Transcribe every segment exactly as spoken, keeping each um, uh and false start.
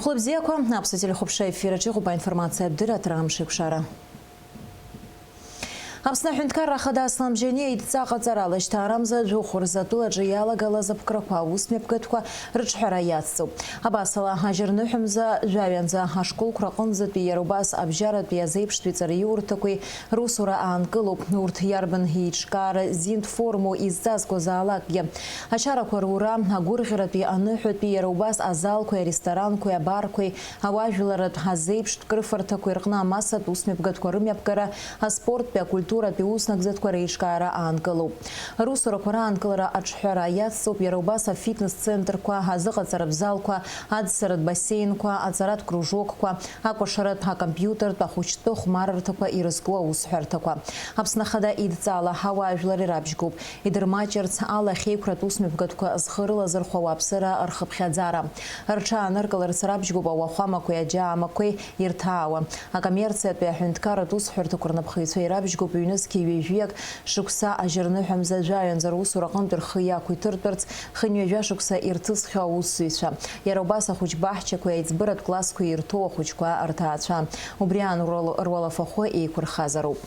Хәлыбзиақәа, Аԥсуа телехәаԥшра ефир аҿы иҟоуп аинформациатә дырраҭара Амш еиқәшара. Аԥсны Аҳәынҭқарра Ахада Аслам Џьаниа идҵа ҟаҵарала шьҭаарамза жәохә рзы атәылаҿы иалагалаз аԥкрақәа аус мҩаԥгатәқәа рыҿҳәара иацҵоуп. Абасала, ажьырныҳәамза жәаҩанӡа ашколқәа рҟынӡатәи иара убас абжьаратәи азеиԥштәи ҵараиурҭақәеи русура аанкылоуп. Урҭ иарбан еиҿкаара зинтә форму изҵазкуазаалакгьы. Ачарақәа рура, агәырӷьаратәи аныҳәатәи иара убас азалқәеи аресторанқәеи абарқәеи ауаажәларратә азеиԥштә крыфарҭақәеи рҟны амассатә усмҩаԥгатәқәа рымҩаԥгара, аспорттәи, акультуратәи уснагӡатәқәа реиҿкаара аанкылоуп. Русурақәа раанкылара аҿҳәара иацҵоуп иара убас афитнес-центрқәа, азыҟаҵаратә залқәа, аӡсаратә бассейнқәа, аҵаратә кружокқәа, акәашаратә, акомпиутертә, ахәыҷтәы хәмаррҭақәа ирызку аусҳәарҭақәа. Аԥсны Ахада идҵала ауаажәлар ирабжьгоуп. Идырмаҷырц ала ахьеиқәратә усмҩаԥгатәқәа зхы рылазырхәо ауааԥсыра рхыԥхьаӡара. Рҽааныркыларц рабжьгоуп ауахәамақәеи аџьаамақәеи ирҭаауа. Акоммерциатәи аҳәынҭқарратә усҳәарҭақәа рнапхгаҩцәа ирабжьгоуп ҩнызқьи ҩажәиак шықәса ажьырныҳәамза жәаҩанӡа русура аҟынтә рхы иақәиҭыртәырц хынҩажәа шықәса ирҭысхьоу аусзуҩцәа. Иара убас ахәыҷ баҳчақәеи аиҵбыратә классқәеи ирҭоу ахәыҷқәа рҭаацәа. Убри аан руал-, руалафахәы еиқәырхазароуп.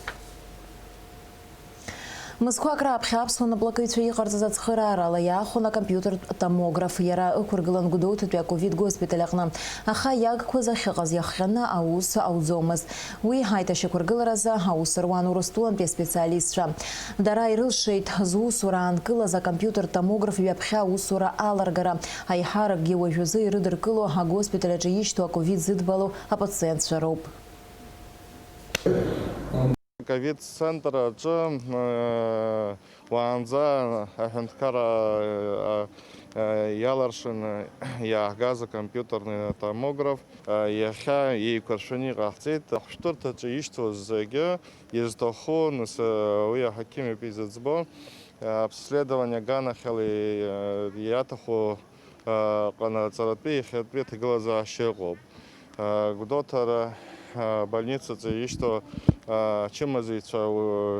Мызқәак раԥхьа аԥсуа наплакыҩцәа иҟарҵаз ацхыраарала иаахәон акомпиутертә томограф. Иара ықәыргылан Гәдоуҭатәи аковид госпиталь аҟны. Аха иагқәаз ахьыҟаз иахҟьаны аус ауӡомызт. Уи аиҭашьақәыргыларазы аус руан Урыстәылантәи аспециалистцәа. Дара ирылшеит зусура аанкылаз акомпиутертә томограф ҩаԥхьа аусура аларгара. Аиҳаракгьы уажәазы ирыдыркыло агоспиталь аҿы ишьҭоу аковид зыдбало апациентцәа роуп. Ковид-центр аҿы, э, уаанӡа аҳәынҭқарра, э, э, иаларшаны иааҳгаз акомпиутерный томограф, э, иахьа еиқәыршәаны иҟаҳҵеит. Ахәшәтәырҭаҿы ишьҭоу зегьы изҭаху, нас, э, уи аҳақьым иоуп изыӡбо. Э, обследование аганахьала, э, иаҭаху ҟанаҵаратәи иахьатәи аҭагылазаашьа ыҟоуп. Гәдоуҭа больницаҿы ишьҭоу ачымазаҩцәа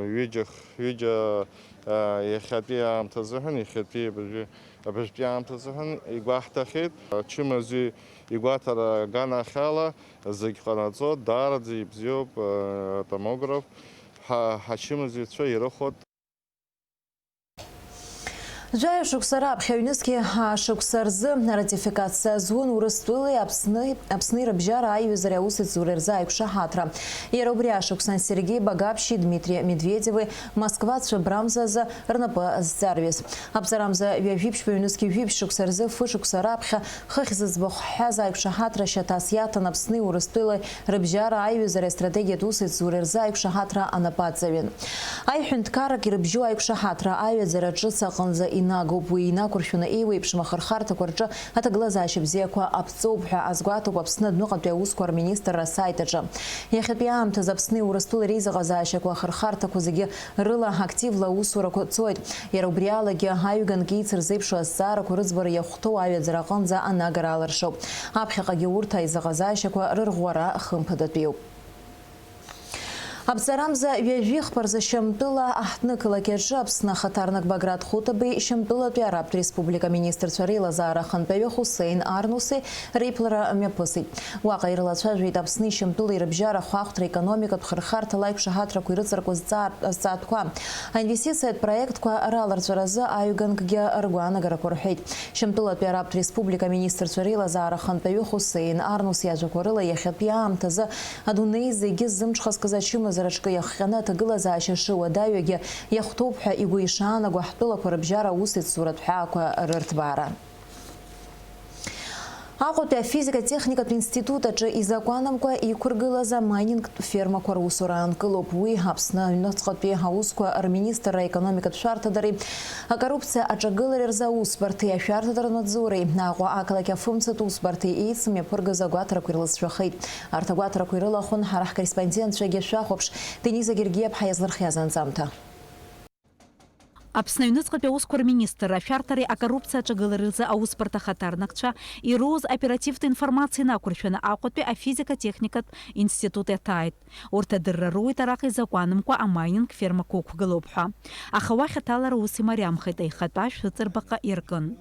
ҩыџьа, ҩыџьа иахьатәи аамҭазыҳәан, иахьатәи абыржәы-, абыржәтәи аамҭазыҳәан игәаҳҭахьеит. Ачымазаҩ игәаҭара аганахьала зегь ҟанаҵоит, даараӡа ибзиоуп атомограф. Ҳа-, ҳачымазаҩцәа ирыхәоит. Жәаҩа шықәса раԥхьа аҩнызқьи ааба шықәса рзы аратификациа зун Урыстәылеи Аԥсни, Аԥсни рыбжьара аиҩызареи аусеицуреи рзы аиқәшаҳаҭра. Иара убри ашықәсан Сергеи Багаԥшьи Дмитри Медведеви Москва цәыббрамзазы рнапы зҵарҩыз. Аԥҵарамза ҩажәи ԥшьба ҩнызқьи жәиԥшь шықәса рзы фышықәса раԥхьа хыхь зыӡбахә ҳҳәаз аиқәшаҳаҭра шьаҭас иаҭан Аԥсни Урыстәылеи рыбжьара аиҩызареи астратегиатә усеицуреи рзы аиқәшаҳаҭра анапаҵаҩын. Аиҳәынҭқаррак ирыбжьоу аиқәшаҳаҭра аиҩаӡара ҿыц аҟынӡа инагоуп. Уи инақәыршәаны еиуеиԥшым ахырхарҭақәа рҿы аҭагылазаашьа бзиақәа аԥҵоуп ҳәа азгәаҭоуп Аԥсны адәныҟатәи аусқәа рминистрра асайт аҿы. Иахьатәи аамҭазы Аԥсни Урыстәылеи реизыҟазаашьақәа ахырхарҭақәа зегьы рыла активла аусурақәа цоит. Иара убри алагьы, аҩганк еицырзеиԥшу азҵаарақәа рыӡбара иахәҭоу аҩаӡара аҟынӡа анагара алыршоуп. Аԥхьаҟагьы урҭ аизыҟазаашьақәа рырӷәӷәара хымԥадатәиуп. Аԥҵарамза ҩажәи хԥа рзы Шьамтәыла аҳҭнықалақь аҿы Аԥсны ахаҭарнак Баграт Хәытабеи Шьамтәылатәи Арабтә Республика министрцәа реилазаара ахантәаҩы Хусеин Арнуси реиԥылара мҩаԥысит. Уаҟа ирылацәажәеит Аԥсни Шьамтәылеи рыбжьара ахәаахәҭра, економикатә хырхарҭала аиқәшаҳаҭрақәа ирыҵаркуа зҵаат-, зҵаатәқәа, аинвестициатә проектқәа раларҵәаразы аҩганкгьы ргәаанагарақәа рҳәеит. Шьамтәылатәи Арабтә Республика аминистрцәа реилазаара ахантәаҩы Хусеин Арнус иажәақәа рыла, иахьатәи аамҭазы адунеи зегьы ззымҽхазкыз ачымазара аҿкы иахҟьаны аҭагылазаашьа шыуадаҩуагьы иахәҭоуп ҳәа игәы ишаанаго, ҳтәылақәа рыбжьара аусеицуратә ҳәаақәа рырҭбаара. Аҟәатәи афизика-техникатә институт аҿы изакәанамкәа иқәыргылаз амайнинг фермақәа русура аанкылоуп. Уи Аԥсны аҩныҵҟатәи аусқәа рминистрра аекономикатә шәарҭадареи акоррупциа аҿагылареи рзы аусбарҭеи ашәарҭадаратә маҵзуреи Аҟәа ақалақь афымцатә усбарҭеи еицымҩаԥыргаз агәаҭарақәа ирылҵшәахеит. Арҭ агәаҭарақәа ирылахәын ҳара ҳкорреспондентцәагьы. Шәахәаԥш, Дениза Гергиаԥҳа иазлырхиаз анҵамҭа. Аԥсны аҩныҵҟатәи аусқәа рминистрра ашәарҭареи акоррупциа аҿагылареи рзы аусбарҭа ахаҭарнакцәа ироуз оперативтә информациа инақәыршәаны Аҟәатәи афизика-техникатә институт иаҭааит. Урҭ адырра роуеит араҟа изакәанымкәа амайнинг фермақәа уқәгылоуп ҳәа. Аха уахь аҭалара ус имариамхеит, аихатә ашә ыҵарбаҟа иаркын.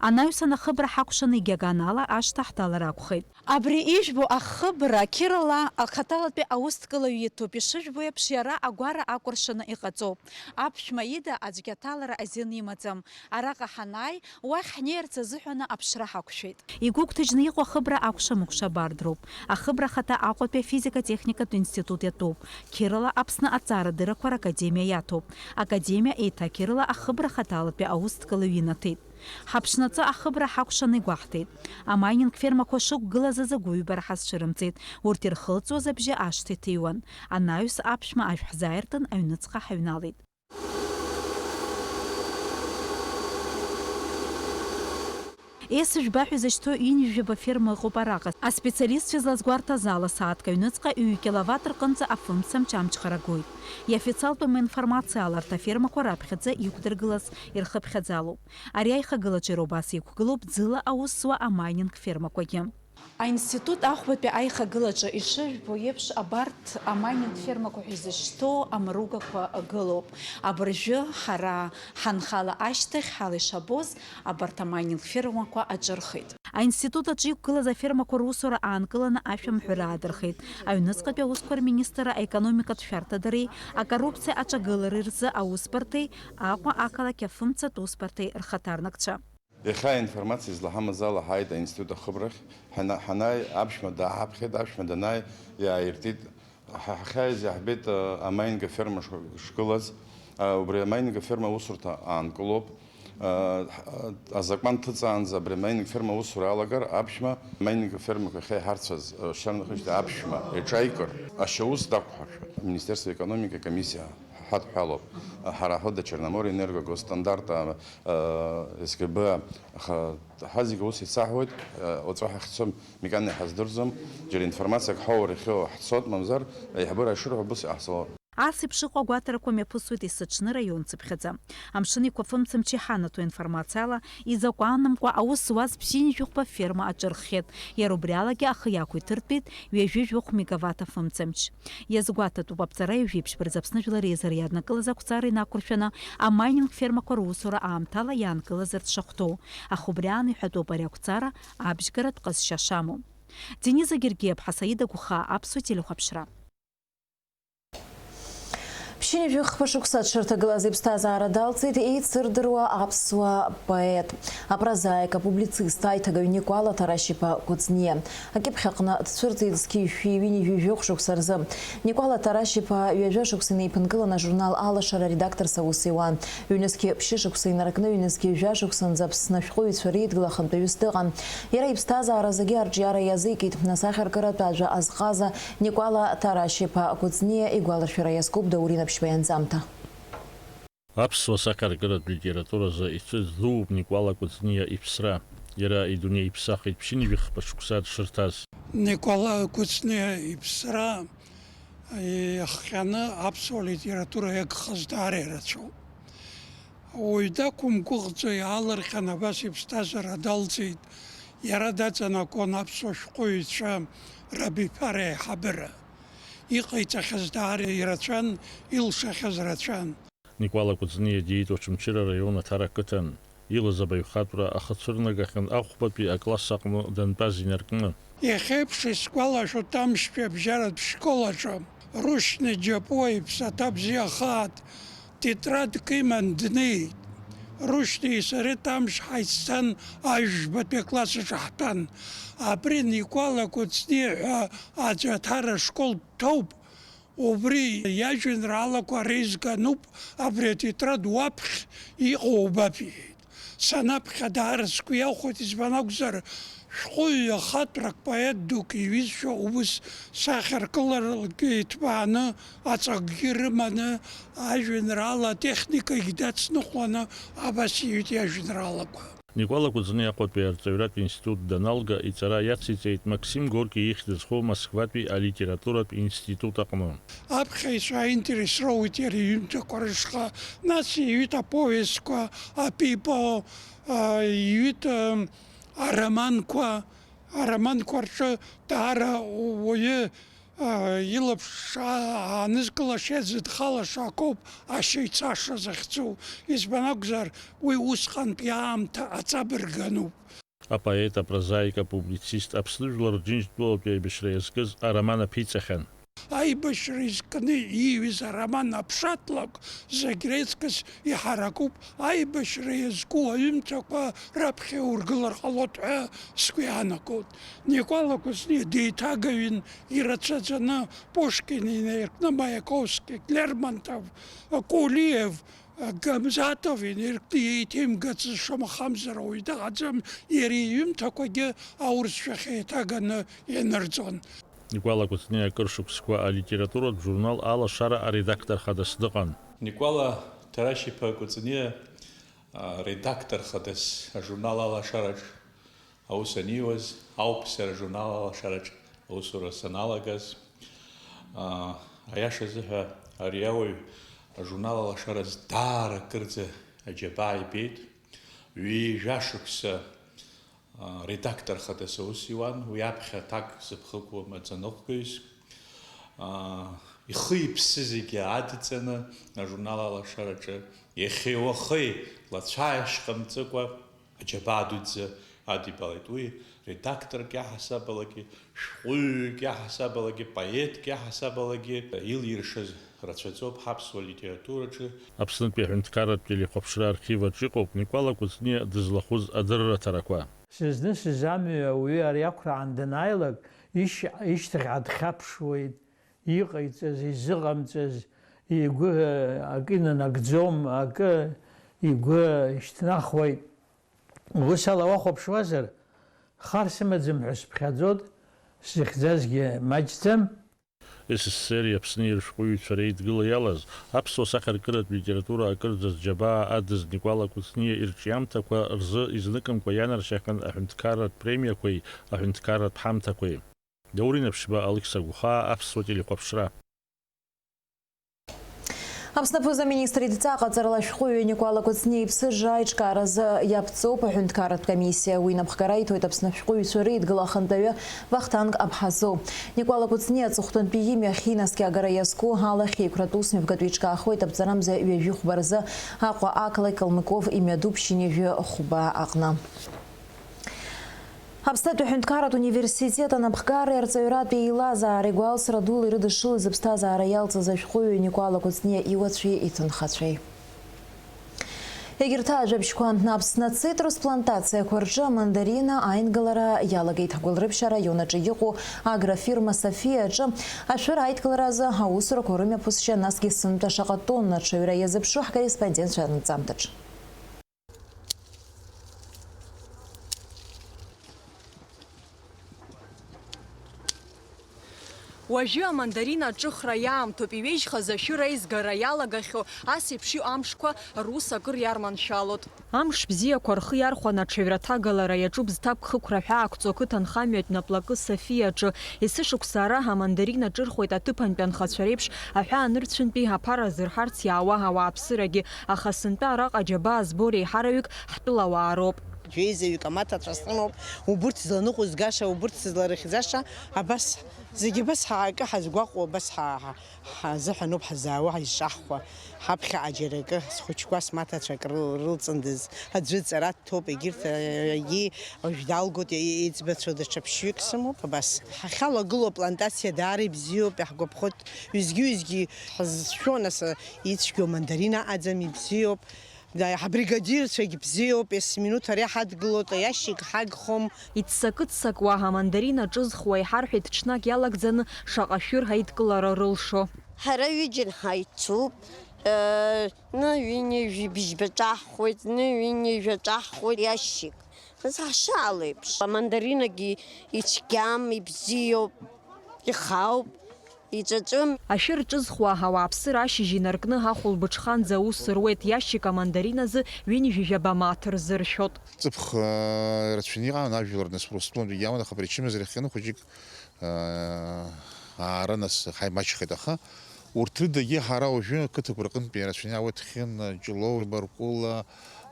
Анаҩсан ахыбра ҳакәшаны егьаган ала ашҭа ҳҭалар акәхеит. Абри ижәбо ахыбра Қьырала ахаҭалатәи аусҭкылаҩ иҭоуп. Ишыжәбо еиԥш, иара агәара акәыршаны иҟаҵоуп. Аԥшәма ида аӡәгьы аҭалара азин имаӡам. Араҟа ҳанааи, уахь ҳнеирц азыҳәаны аԥшра ҳақәшәеит. Игәыгәҭажьны иҟоу ахыбра акәша-мыкәша абарҭ роуп. Ахыбра ахаҭа Аҟәатәи афизика-техникатә институт иатәуп. Қьырала Аԥсны аҭҵаарадыррақәа ракадемиа иаҭәоуп. Академиа еиҭа Қьырала ахыбра хаҭалатәи аусҭкылаҩ инаҭеит. Ҳаԥшнаҵы ахыбра ҳакәшаны игәаҳҭеит. Амайнинг фермақәа шықәгылаз азы гәыҩбара ҳазцәырымҵит. Урҭ ирхылҵуаз абжьы ашҭа иҭыҩуан. Анаҩс аԥшәма ажә ҳзааиртын, аҩныҵҟа ҳаҩналеит. Ес жәба ҳәа изышьҭоу ҩынҩажәаба ферма ыҟоуп араҟа. Аспециалистцәа злазгәарҭаз ала, сааҭк аҩныҵҟа ҩ-киловатт рҟынӡа афымцамч амчхара гоит. Иофициалтәым информациала, арҭ афермақәа раԥхьаӡа иқәдыргылаз ирхыԥхьаӡалоуп. Ари аихагылаҿы иара убас иқәгылоуп ӡыла аус зуа амайнинг фермақәагьы. Аинститут ахәбатәи аихагылаҿы ишыжәбо еиԥш, абарҭ амайнинг фермақәа ҳәа изышьҭоу амругақәа гылоуп. Абыржәы ҳара ҳанхала ашьҭахь ҳала ишабоз, абарҭ амайнинг фермақәа аҿырхит. Аинститут аҿы иқәгылаз афермақәа русура аанкыланы ашәамҳәыра аадырхеит аҩныҵҟатәи аусқәа рминистрра аекономикатә шәарҭадареи акоррупциа аҿагылареи рзы аусбарҭеи Аҟәа ақалақь афымцатә усбарҭеи рхаҭарнакцәа. Иахьа аинформациа излаҳамаз ала ҳааит аинститут ахыбрахь. Ҳана-, ҳанааи, аԥшәма дааҳаԥхьеит, аԥшәма данааи, иааиртит. Ҳа-, ҳахьааиз иаҳбеит, а, амаинга ферма ш-, шгылаз. А, убри амаинга ферма аусурҭа аанкылоуп. А, ҳ-, а, азакәан ҭыҵаанӡа абри амаинга ферма аусура алагар, аԥшәма амаинга фермақәа иахьа иҳарцәаз, а, шьарнахыжьҭеи аԥшәма иҽаикыр, ашьаус дақәҳаршәа. Аминистерство экономики акомиссиа ҳадҳәалоуп. Ҳара ҳәа Черноморье энерго, госстандарт, а, а, СГБ, аха ҳа зегьы ус ицаҳуеит, а, уаҵәы ҳахьцом, макьана иҳаздырӡом, џьара информациак ҳаур иахьоу ҳцот, мамзар, аиҳабыра ишырҳәо убыс иҟаҳҵалоит. Ас еиԥш ыҟоу агәаҭарақәа мҩаԥысуеит есыҽны раион цыԥхьаӡа. Амшын Еиқәафымцамч иҳанаҭо информациала, изакәанымкәа аус зуаз ԥшьынҩажәи хәба ферма аҿырххьеит. Иара убри алагьы ахы иақәиҭыртәит ҩажәи жәохә мегаватт афымцамч. Иазгәаҭатәуп, аԥҵара ҩажәи ԥшьба рзы Аԥсны Жәлар Реизара иаднакылаз ақәҵара инақәыршәаны, амайнинг фермақәа русура аамҭала иаанкылазар дшахәҭоу. Аха убри аан иҳәатәуп ари ақәҵара абжьгаратә ҟазшьа шамоу. Дениза Гергиаԥҳа, Саида Гәхаа, Аԥсуа телехәаԥшра. Ԥшьынҩажәи хԥа шықәса дшырҭагылаз иԥсҭазаара далҵит еицырдыруа аԥсуа поет, апрозаик, апублицист, аиҭагаҩ Никәала Ҭарашь-иԥа Кәыҵниа. Акьыԥхь аҟны дцәырҵит зқьи жәшәи ҩынҩажәи жәохә шықәса рзы. Никәала Ҭарашь-иԥа ҩажәа шықәса инеиԥынкыланы ажурнал Алашара аредакторс аус иуан. Ҩнызқьи ԥшьышықәса инаркны, ҩнызқьи жәа шықәсанӡа Аԥсны ашәҟәыҩҩцәа реидгыла ахантәаҩыс дыҟан. Иара иԥсҭазаара зегьы арҿиара иазикит. Асахьаркыратә ажәа азҟаза Никәала Ҭарашь-иԥа Кәыҵниа игәаларшәара иазкуп Даур Инапшьба ианҵамҭа. Аԥсуа сахьаркыратә литературазы ицәыӡ дууп Никәала Кәыҵниа иԥсра. Иара идунеи иԥсахит ԥшьынҩажәи хԥа шықәса дшырҭаз. Никәала Кәыҵниа иԥсра иахҟьаны аԥсуа литература иагхаз даара ирацәоуп. Уаҩ дақәымгәыӷӡо иаалырҟьан абас иԥсҭазаара далҵит. Иара даҵанакуан аԥсуа шәҟәыҩҩцәа рабиԥара аиҳабыра. Иҟаиҵахьаз даара ирацәан, илшахьаз рацәан. Никәала Кәыҵниа диит Очамчыра араион Аҭара ақыҭан. Илаз абаҩхатәра ахы цәырнагахьан ахәбатәи акласс аҟны дантәаз инаркны. Иахьеиԥш исгәалашәоит Амшьтәи абжьаратә школ аҿы Рушьни Џьапуа иԥсаҭа бзиахааит тетрадк иман днеит. Рушьнии сареи Тамшь ҳаиццан, ажәбатәи акласс аҿы ҳтәан. Абри Никәала Кәыҵниа ҳәа аӡәы Аҭара ашкол дҭоуп. Убри иажәеинраалақәа реизгануп, абри атетрад уаԥхь иҟоу убап, иҳәеит. Санаԥхьа даара сгәы иахәеит, избан акәзар, шәҟәыҩҩы хаҵәрак, поет дук иҩызцәа убыс сахьаркыларагьы иҭбааны, аҵакгьы рыманы, ажәеинраала атехникагь дацныҟәаны абас иҩит иажәеинраалақәа. Никәала Кәыҵниа Аҟәатәи арҵаҩратә институт даналга, иҵара иациҵеит Максим Горки ихьӡ зху Москватәи алитературатә институт аҟны. Аԥхьаҩцәа аинтерес роуеит иара иҩымҭақәа рышҟа, нас иҩит аповестқәа, апипо, а, иҩит, ам, ароманқәа, ароманқәа рҿы даара уаҩы Илаԥш аанызкылашьа зыдхалаша акоуп ашьа ицаша захьӡу, избан акәзар, уи усҟантәи аамҭа аҵабырганоуп. Апоет, апрозаик, апублицист, Аԥсны жәлар Рџьынџьтәылатәи аибашьра иазкыз ароман аԥиҵахьан. Аибашьра изкны ииҩыз ароман аԥшатлакә зегь реиҵкыс иҳаракуп, аибашьра иазку аҩымҭақәа раԥхьа иургылар ҟалоит ҳәа сгәы иаанагоит. Никәала Кәыҵниа деиҭагаҩын, ирацәаӡаны Пушкин инаиркны Маяковски, Лермонтов, Кулиев, Гамзатов инаркны еиҭеимгац шамахамзар ауаҩ дыҟаӡам, иара иҩымҭақәагьы аурысшәахь еиҭаганы ианырҵон. Никәала Кәыҵниа акыр шықәсқәа алитературатә журнал Алашара аредактор хадас дыҟан. Никәала Ҭарашь-иԥа Кәыҵниа, а, редактор хадас ажурнал Алашараҿ аус аниуаз ауп сара ажурнал Алашараҿ аусура саналагаз. Аа, аиаша азыҳәа, ари ауаҩ ажурнал Алашараз даара акырӡа аџьабаа ибеит. Ҩажәа шықәса, аа, редактор хадас аус иуан, уи аԥхьа аҭак зыԥхықәым аҵаныҟәгаҩыс. Аа, ихы-иԥсы зегьы адҵаны ажурнал Алашараҿы иахьеи уахеи лацәааишь ҟамҵыкәа, аџьабаа дуӡӡа адибалеит. Уи редакторк иаҳасабалагьы, шәҟәыҩҩык иаҳасабалагьы, поетк иаҳасабалагьы илиршаз рацәаӡоуп ҳаԥсуа литератураҿы. Аԥснытәи аҳәынҭқарратә телехәаԥшра архив аҿы иҟоуп Никәала Кәыҵниа дызлахәыз адырраҭарақәа. Сызнысыз амҩа ауаҩы ари ақәраан данааилак, ишь-, ишьҭахьҟа дхьаԥшуеит, иҟаиҵаз, изыҟамҵаз, игәы акы инанагӡом, акы игәы шьҭнахуеит. Ус ала уахәаԥшуазар, хар сымаӡам ҳәа сыԥхьаӡоит, сзыхьӡазгьы маҷӡам. С С С Р-и Аԥсни рышәҟәыҩҩцәа реидгыла иалаз, аԥсуа сахьаркыратә литература акырӡа зџьабаа адыз Никәала Кәыҵниа ирҿиамҭақәа рзы изныкымкәа ианаршьахьан аҳәынҭқарратә премиақәеи аҳәынҭқарратә ҳамҭақәеи. Даур Инаԥшьба, Алықьса Гәхаа, аԥсуа телехәаԥшра. Аԥсны аԥыза-министр идҵа аҟаҵарала ашәҟәыҩҩы Никәала Кәыҵниа иԥсыжра аиҿкааразы иаԥҵоуп аҳәынҭқарратә комиссиа. Уи инапхгара иҭоит Аԥсны ашәҟәыҩҩцәа реидгыла ахантәаҩы Вахтанг Аԥҳазоу. Никәала Кәыҵниа аҵыхәтәантәи имҩа ахьинаскьагара иазку алахьеиқәратә усмҩаԥгатә иҿкаахоит аԥҵарамза ҩажәи хәба рзы Аҟәа ақалақь Калмыков имҩаду ԥшьынҩажәи хәба аҟны. Аԥснытәи аҳәынҭқарратә университет анапхгареи арҵаҩратәи еилазаареи гәалсра дула ирыдышшылоит зыԥсҭазаара иалҵыз ашәҟәыҩҩы Никәала Кәыҵниа иуацәеи иҭынхацәеи. Егьырҭ ажәабжьқәа. Аԥсны ацитрус плантациақәа рҿы амандарина аингалара иалагеит. Гәылрыԥшь араион аҿы иҟоу агрофирма Софиа аҿы ашәыр аидкыларазы аусурақәа рымҩаԥысшьа, насгьы сынтәа шаҟа тонна аҽаҩра иазыԥшу ҳкорреспондентцәа анҵамҭаҿ. Уажәы амандарина аҿыхра иаамҭоуп, иҩежьхаз ашәыр аизгара иалагахьоу ас еиԥш иҟоу амшқәа рус акыр иарманшәалоит. Амш бзиақәа рхы иархәаны аҽаҩра аҭагалара иаҿуп зҭакԥхықәра ҳәаақәҵоу ақыҭанхамҩатә наплакы Софиаҿы. Есышықәса ара амандарина ҿырхуеит аҭыԥантәи анхацәа реиԥш, аҳәаанырцәынтәи аԥара азырҳарц иаауа ауааԥсырагьы, аха сынтәа араҟа аџьабаа збо реиҳараҩык ҳтәылауаа роуп. Жәеизаҩык амаҭацәа сымоуп, убырҭ зланыҟәызгаша, убырҭ зларыхьӡаша, абас, зегьы абас ҳа-, акы ҳазгәаҟуа, абас ҳа-, ҳа-, ҳазыҳәаноуп ҳазаауа, ҳазҿаҳхуа, ҳаԥхьаҟа џьара акы, схәыҷқәа, смаҭацәа акры рылҵындаз, аӡәы ҵара дҭоуп, егьырҭ, егьи уажә далгоит, е-, еиҵбацәа даҽа ԥшьҩык сымоуп, абас. Ҳахьалагылоу аплантациа даара ибзиоуп, иаҳгәаԥхоит, ҩызгьы-ҩызгьы ҳазшәо, нас, ицәгьоу мандарина аӡам, ибзиоуп. Да, ҳабригадирцәагь бзиоуп, есминуҭ ари ҳадгылоит, аиашьык ҳагхом. Иццакы-ццакуа амандарина ҿызхуа иҳарҳәеит ҽнак иалагӡаны шаҟа шәыр ҳаидкылара рылшо. Ҳара ҩыџьа ҳаицуп, э, зны ҩынҩажәи бжьба ҿаҳхуеит, зны ҩынҩажәа ҿаҳхуеит, иашьык. Нас ҳшаала еиԥш. Амандаринагьы ицәгьам, ибзиоуп, ихаауп. Иҵәыҵәым. Ашәыр ҿызхуа ауааԥсыра ашьыжь инаркны ахәылбыҽханӡа аус руеит, иашьык амандариназы ҩынҩажәижәаба мааҭ рзыршәоит. Ҵыԥх, э, рацәаны иҟан ажәлар, нас, Урыстәылантәи иаман, аха ачымазара иахҟьаны хәыҷык, э, аара, нас, ҳаимаҷхеит, аха урҭ рыдагьы ҳара уажәы ақыҭақәа рҟынтәи ирацәаны иаауеит, Хьын, Ҷлоу, Баркәыла,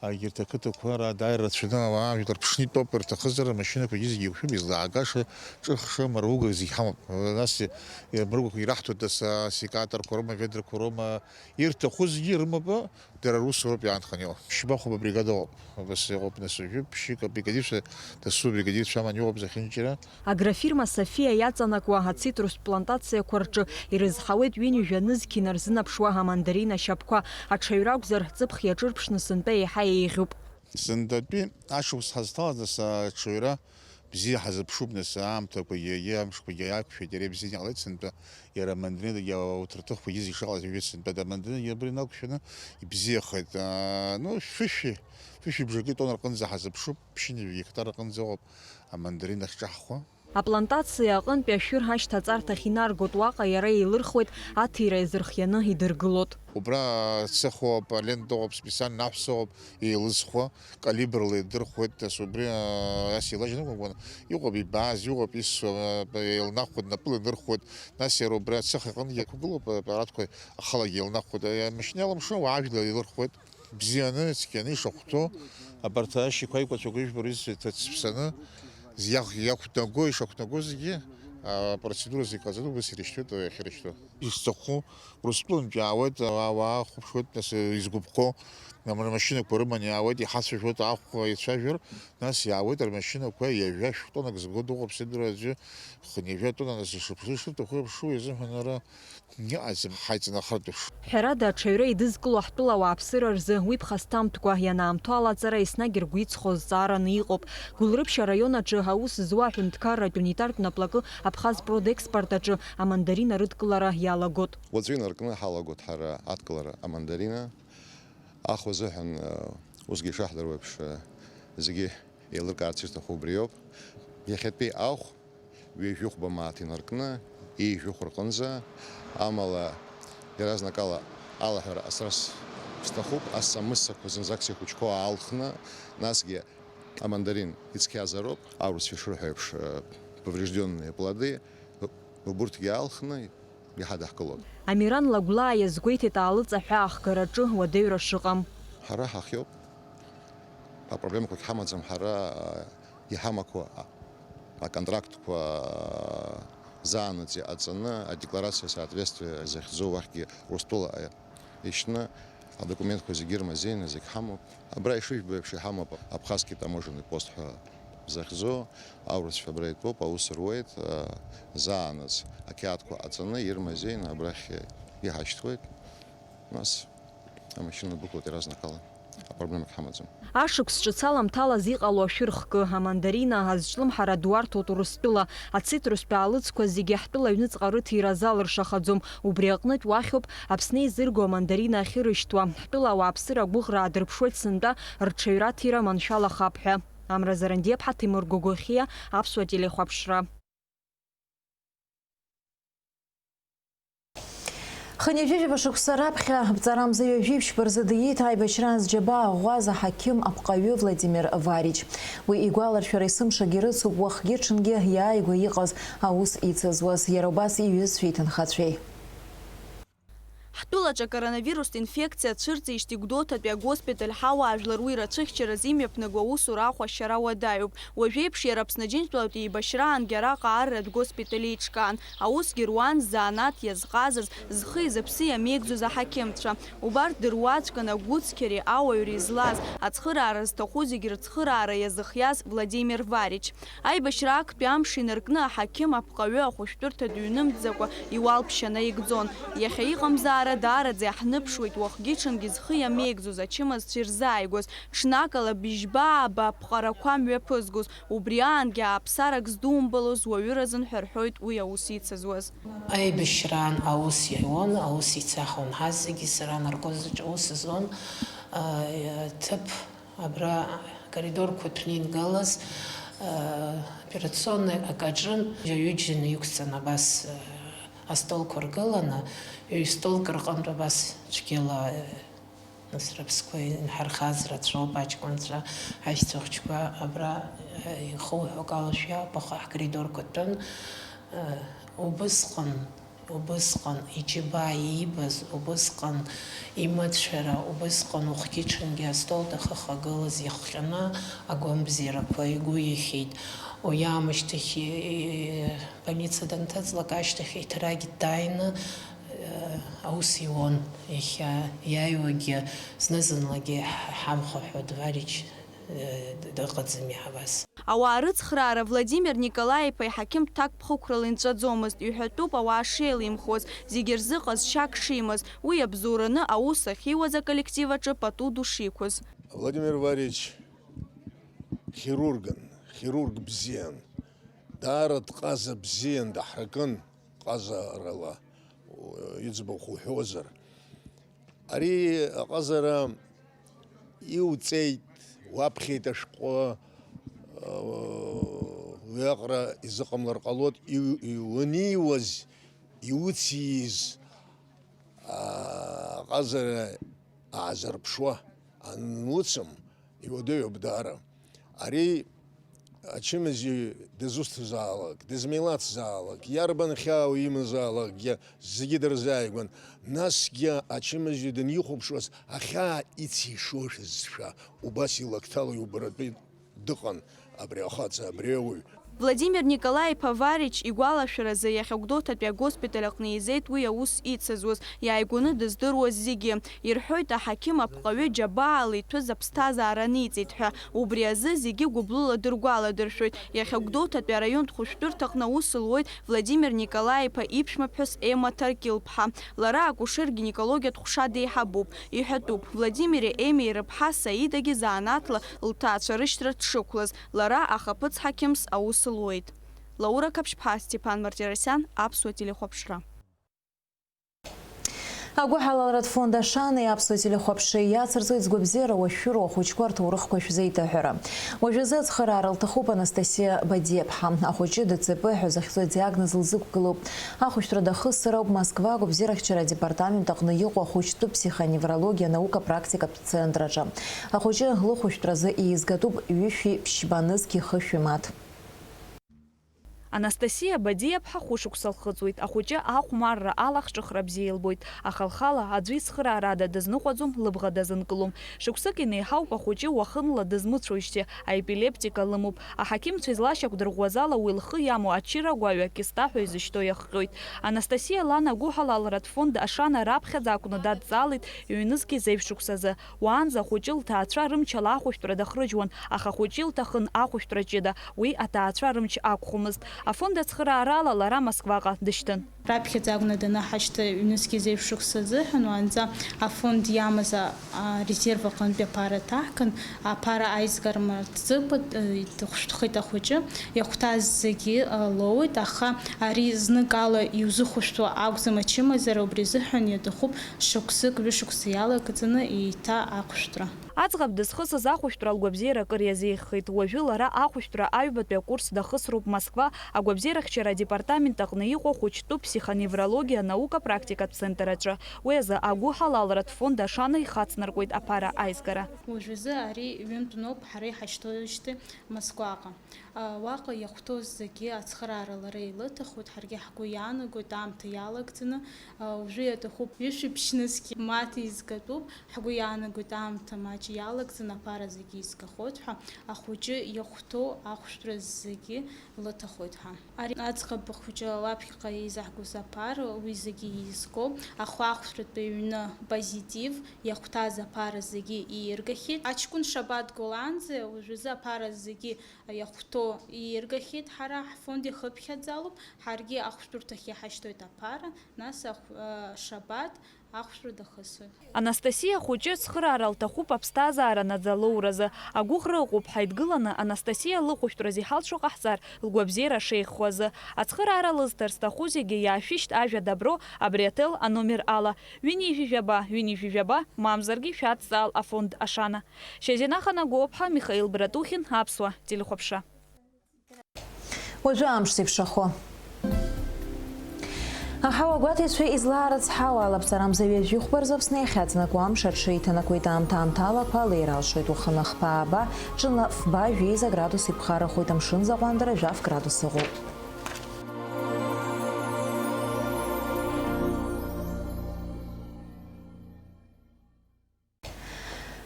Егьырҭ ақыҭақәа ара дааира рацәаны ауаа жәлар ԥшны итәоуп, ирҭахызар амашьынақәагьы зегьы еиқәшәуп, излаагашаз ҿыхша мыругак зегь ҳамоуп. Нас мыругак ираҳҭоит, нас асекаторқәа роума, ведрақәа роума, ирҭаху зегьы ирымоуп, дара русуроуп иаанханы иҟоу. Ԥшьба хәба бригада ыҟоуп, абас иҟоуп, нас уажәы ԥшьҩык абригадирцәа, дасу абригадирцәа аман иҟоуп зехьынџьара. Агрофирма Софиа иаҵанакуа ацитрустә плантациақәа рҿы ирызҳауеит ҩынҩажәа нызқь инарзынаԥшуа амандарин ашьапқәа, аҽаҩра акәзар, ҵыԥх иаҿырԥшны сынтәа еиҳа еиӷьуп. Сынтәатәи ашықәс ҳазҭалаз, нас, аҽаҩра бзиа ҳазыԥшуп, нас, аамҭақәагьы, егьи амшқәагьы иақәшәеит, иара ибзианы иҟалеит сынтәа, иара амандаринагьы ауҭраҭыхқәагьы зегьы шыҟалаз ижәит сынтәа, амандаринагьы абри инақәшәаны ибзиахеит. Аа, ну, шәышәи, шәышәи бжаки тонна рҟынӡа ҳазыԥшуп, ԥшьынҩажәи гектар рҟынӡа ыҟоуп амандарин ахьҿаҳхуа. Аплантациа аҟынтәи ашәыр ашьҭаҵарҭахь инаргоит, уаҟа иара еилырхуеит, аҭира иазырхианы идыргылоит. Убра цехоуп, алентоуп, специально аҳәсоуп, еилызхуа, калибрла идырхуеит, нас убри, а, ас илажьны акәымкәан, иҟоуп ибааз, иҟоуп исуа, а, еилнахуеит, напыла инырхуеит, нас иара убри ацех аҟынгьы ақәгылоуп, аппаратқәа ахалагьы еилнахуеит, а, амашьына иалымшо, уаажәла еилырхуеит. Бзианы, цқьаны ишахәҭоу, абарҭ ашьиқәа аикәацәақәа ижәбо рызқәа ҭацԥсаны, иах-, иақәнаго, ишақәнаго зегьы, апроцедура зегьы ҟаҵаны убас ирышьҭоит, иахьырышьҭоу. Ишҭаху Урыстәылантә иаауеит, ауаа, ауаа хәаԥшуеит, нас, изгәаԥхо, амашьынақәа рыманы иаауеит, иҳацәажәоит, аахәа ицәажәар, нас иаауеит рмашьынақәа, ҩажәа шәтоннак зго дыҟоуп, сидура аӡәы, хынҩажәа тонна, нас ишыԥшу, ишырҭаху иаԥшу, изыҳәан ара Иҟаӡам ҳаиҵанахратә еиԥш. Ҳәарада, аҽаҩра идызкыло ҳтәыла ауааԥсыра рзы уи ԥхасҭамҭәкәа ианаамҭоу алаҵара еснагь ргәы иҵхо зҵаараны иҟоуп. Гәылрыԥшь араион аҿы аус зуа аҳәынҭқарратә унитартә наплакы Абхазпродекспорт аҿы амандарина рыдкылара иалагот. Уаҵәы инаркны ҳалагот ҳара адкылара амандарина. Аахә азыҳәан, э, усгьы ишаҳдыруа еиԥш, э, зегьы еилыркаарц ирҭаху убриоуп. Иахьатәи аахә ҩажәихәба мааҭ инаркны, ҩажәихә рҟынӡа, амала иаразнакала алаҳәара асра с-, сҭахуп, асамыссақәа зынӡак сихәыҷқәоу аалхны, насгьы амандарин ицқьазароуп, аурысцәа ишырҳәо еиԥш, э, повреждённые плоды, уб-, убурҭгьы аалхны, иҳадаҳкылоит. Амиран Лагәлаа иазгәеиҭеит аалыҵ аҳәаа ахгараҿы уадаҩра шыҟам. Ҳара ҳахиоуп. Апроблемақәагь ҳамаӡам ҳара, а, иҳамақәоу, а, аконтрактқәа, а, заанаҵ иҟаҵаны, адекларациа соответствие захьӡу уахьгьы Урыстәыла, а, ишьны, адокументқәа зегьы ирмазеины зегь ҳамоуп. Абра ишыжәбо еиԥш иҳамоуп Абхазский таможенный пост ҳәа захьӡу, аурысцәа абра итәоуп, аус руеит, а, заанаҵ ақьаадқәа ҟаҵаны, ирмазеины абрахь иҳашьҭуеит. Нас амашьына дәықәлоит иаразнакала, апроблемагь ҳамаӡам. Ашықәс ҿыц аламҭалаз иҟало ашәыр хкы, амандарина, азҿлымҳара ду арҭоит Урыстәыла, ацитрустә аалыҵқәа зегьы ҳтәыла аҩныҵҟа рыҭира залыршахаӡом, убри аҟнытә уахьоуп Аԥсны еизырго амандарина ахьырышьҭуа, ҳтәыла ауааԥсыра агәыӷра аадырԥшуеит сынтәа рҽаҩра аҭира маншәалахап ҳәа. Амра Зарандиаԥҳа, Ҭемыр Гогохиа, Аԥсуа телехәаԥшра. Хынҩажәижәаба шықәса раԥхьа, бҵарамза ҩажәи ԥшьба рзы диит аибашьраан зџьабаа ӷәӷәаз аҳақьым апҟаҩы Владимир Варич. Уи игәаларшәара есымшагьы рыцуп уахгьы-ҽынгьы иааигәа иҟаз аус ицызуаз, иара убас иҩызцәеи иҭынхацәеи. Ҳтәылаҿы акоронавирустә инфекциа ацәырҵижьҭеи Гәдоуҭатәи агоспиталь ҳауаажәлар уи рацәыхьчараз имҩаԥнаго аусура ахә ашьара уадаҩуп. Уажәеиԥш иара Аԥсны Аџьынџьтәылатә еибашьраангьы араҟа арратә госпиталь еиҿкаан. Аусгьы руан ззанааҭ иазҟазаз, зхи зыԥси иамеигӡоз аҳақьымцәа. Убарҭ дыруаӡәкын агәыцқьареи ауаҩреи злаз, ацхыраара зҭаху зегь рыцхыраара иазыхиаз Владимир Варич. Аибашьра актәи амш инаркны аҳақьым апҟаҩы ахәышәтәырҭа дыҩнымҵӡакәа иуалԥшьа наигӡон. Иахьа иҟамзаара даараӡа иаҳныԥшуеит, уахгьы-ҽынгьы зхы иамеигӡоз ачымазцәа ирзааигәаз, ҽнакала быжьба-ааба аԥҟарақәа мҩаԥызгоз, убри аангьы ааԥсарак здумбалоз уаҩыразын ҳәа рҳәоит уи аус ицызуаз. Аибашьраан аус иаиуан, аус еицаҳауан ҳазегьы, сара анаркоз аҿы аус зуан, а, ҭыԥ Абра акоридорқәа ҭәны ингалаз, э, операционный акаҿын, ҩыџьа иқәҵан абас, э, астолқәа ргыланы, ҩ-столк рҟынтә абас цәгьала, э, нас рыԥсқәа инҳархаз рацәоуп аҷкәынцәа, аишьцәа хәыҷқәа абра, э, ихуҳәо акала шәиаауп, аха ҳкоридорқәа тәын, э, убысҟан Убысҟан иџьабаа иибаз, убысҟан имацәара, убысҟан уахгьы-ҽынгьы астол дахьыхагылаз ихҟьаны агәамбзиарақәа игәы иахьеит. Уи аамышьҭахь, э, больница данҭыҵлак ашьҭахь еиҭарагь дааины, э, аус иуан. Иахьа иааиуагьы зны-зынлагьы ҳамхаҳәо Дварич, э, дыҟаӡами абас. Ауаа рыцхраара Владимир Николаи-иԥа иҳақьым ҭакԥхықәрала инҵәаӡомызт, иҳәатәуп, ауаа шеилимхуаз, зегьы рзы ҟазшьак шимаз, уи иабзоураны аус ахьиуаз аколлектив аҿы пату ду шиқәыз. Владимир Варич хирургын, хирург бзиан, даара дҟаза бзиан, даҳракын ҟазарала, иӡбахә уҳәозар. Ари аҟазара иуҵеит, уаԥхьеит ашәҟәы, уиаҟара изыҟамлар ҟалоит, иу-, иу-, уаниуаз, иуциз, аа, аҟазара аазырԥшуа ануцым, иуадаҩуп даара. Ари ачымазаҩ дызусҭазаалак, дызмилаҭзаалак, иарбан хьаау имазаалакгьы зегьы дырзааигәан. Насгьы ачымазаҩ данихәаԥшуаз, ахьаа ицишошәызшәа, убас илакҭала иубаратәы дыҟан абри ахаҵа, абри ауаҩ. Владимир Николаи-иԥа Варич игәалашәаразы, иахьа Гәдоуҭатәи агоспиталь аҟны еизеит уи аус ицызуаз, иааигәаны дыздыруаз зегьы. Ирҳәоит, аҳақьым апҟаҩы џьабаала иҭәыз аԥсҭазаара аниҵеит ҳәа. Убри азы зегьы гәыблыла дыргәаладыршәоит. Иахьа Гәдоуҭатәи араионтә хәышәтәырҭаҟны аус луеит Владимир Николаи-иԥа иԥшәмаԥҳәыс Емма Ҭаркьыл-ԥҳа. Лара акушер-гинекологиатә ҟәша деиҳабуп. Иҳәатәуп, Владимири Емеи рыԥҳа Саидагьы занааҭла лҭаацәа рышьҭра дшықәлаз, лара ахаԥыц ҳақьымс аус луеит. Лаура Қаԥшьԥҳа, Степан Мартиросиан, Аԥсуа телехәаԥшра. Агәыҳалалратә фонд Ашанеи Аԥсуа телехәаԥшреи иацырҵоит згәабзиара уашәшәыроу ахәыҷқәа рҭоурыхқәа шәзеиҭаҳәара. Уажәазы ацхыраара лҭахуп Анастасиа Бадиаԥҳа. Ахәыҷы Д Ц П ҳәа захьӡу адиагноз лзықәгылоуп. Ахәышәтәра дахысыр ауп Москва агәабзиарахьчара адепартамент аҟны иҟоу ахәыҷтәы психоневрологиа анаука практикатә центр аҿы. Ахәыҷы лыхәышәтәразы еизгатәуп ҩышәи ԥшьба нызқь хышәи мааҭ. Анастасиа Бадиаԥҳа хәышықәса лхыҵуеит. Ахәыҷы ахәмарра ала ахҿыхра бзиа илбоит, аха лхала аӡәы ицхыраарада дазныҟәаӡом, лыбӷа дазынкылом. Шықәсык инеиҳауп ахәыҷы уахынла дызмыцәоижьҭеи, аепилептика лымоуп. Аҳақьымцәа излашьақәдырӷәӷәаз ала, уи лхы иамоу ачыра гәаҩа киста ҳәа изышьҭоу иахҟьоит. Анастасиа лан агәыҳалалратә фонд Ашана раԥхьаӡа акәны дадҵаалеит ҩнызқь зеижә шықәсазы. Уаанӡа ахәыҷы лҭаацәа рымчала ахәышәтәра дахрыжьуан, аха ахәыҷы илҭахын ахәышәтәра ҷыда, уи аҭаацәа рымч ақәхомызт. Афонд ацхыраарала лара Москваҟа дышьҭын. Раԥхьаӡа акәны данаҳашьҭы ҩнызқь зеижә шықәса азыҳәан, уаанӡа афонд иамаз а, арезерв аҟынтәи аԥара ҭаҳган, аԥара аизгара мырҵыкәа, э, дыхәшәтәхеит ахәыҷы, иахәҭаз зегьы, э, лоуеит, аха ари зныкала иузыхәышәтәуа акәӡам ачымазара, убри азыҳәан иаҭахуп шықәсык, ҩышықәса иалагӡаны еиҭа ахәышәтәра. Аӡӷаб дызхысыз ахәышәтәра лгәабзиара акыр иазеиӷьхеит. Уажәы лара ахәышәтәра аҩбатәи акурс дахысроуп Москва агәабзиарахьчара адепартамент аҟны иҟоу ахәыҷтәы психоневрологиа анаука практикатә центр аҿы. Уи азы агәыҳалалратә фонд Ашана ихацнаркуеит аԥара аизгара. Уажәазы ари ҩынтә ноуп ҳара иҳашьҭоуижьҭеи Москваҟа. Уаҟа иахәҭоу зегьы ацхыраара лара илыҭахоит, ҳаргьы ҳгәы иаанагоит аамҭа иалагӡаны. Уажәы иаҭахуп ҩышәи ԥшьнызқь мааҭ еизгатәуп, ҳгәы иаанагоит аамҭа маҷ иалагӡаны аԥара зегьы еизгахоит ҳәа, ахәыҷы иахәҭоу ахәшәтәра зегьы лыҭахоит ҳәа. Ари аӡӷаб хәыҷы лаԥхьаҟа еизаҳгоз аԥара, уи зегьы еизгоуп. Ахәаахәҭратәи аҩны Позитив иахәҭаз аԥара зегьы ииргахьеит. Аҷкәын Шабаҭ Голанӡиа уажәазы аԥара зегьы иахәҭоу ииргахьеит, ҳара ҳфонд ихыԥхьаӡалоуп, ҳаргьы ахәшәтәырҭахь иҳашьҭоит аԥара, нас ахә-, а, Шабаҭ ахәшәтәра дахысуеит. Анастасиа хәыҷы цхыраара лҭахуп аԥсҭазаара наӡалоуразы. Агәыӷра ыҟоуп ҳаидгыланы Анастасиа лыхәшәтәразы иҳалшо ҟаҳҵар, лгәабзиара шеиӷьхо азы. Ацхыраара лызҭар зҭаху зегьы иаашәышьҭ ажәа Добро абри аҭел аномер ала, ҩынҩажәи жәаба, ҩынҩажәи жәаба, мамзаргьы шәадҵаал афонд Ашана. Шьазина Ханагәыԥҳа, Михаил Братухин, Аԥсуа телехәаԥшра. Уажәы амш зеиԥшрахо. Аҳауа гәаҭаҩцәа излаарыцҳауа, алаԥҵарамза ҩажәи хәба рзы Аԥсны иахьаҵанакуа амш аҽы иҭанакуеит аамҭалақәа, леира алшоит уахынла хԥа-ааба, ҽынла фба-жәеиза градус иԥхарахоит, амшын заҟәандара жәаф градус ыҟоуп.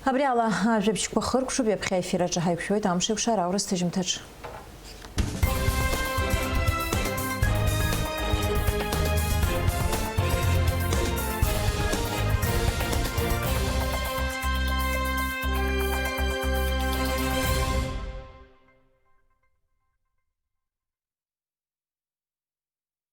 Абри ала ажәабжьқәа хыркәшоуп, ҩаԥхьа аефир аҿы ҳаиқәшәоит амшеикәшара аура сҭыжьымҭаҿ.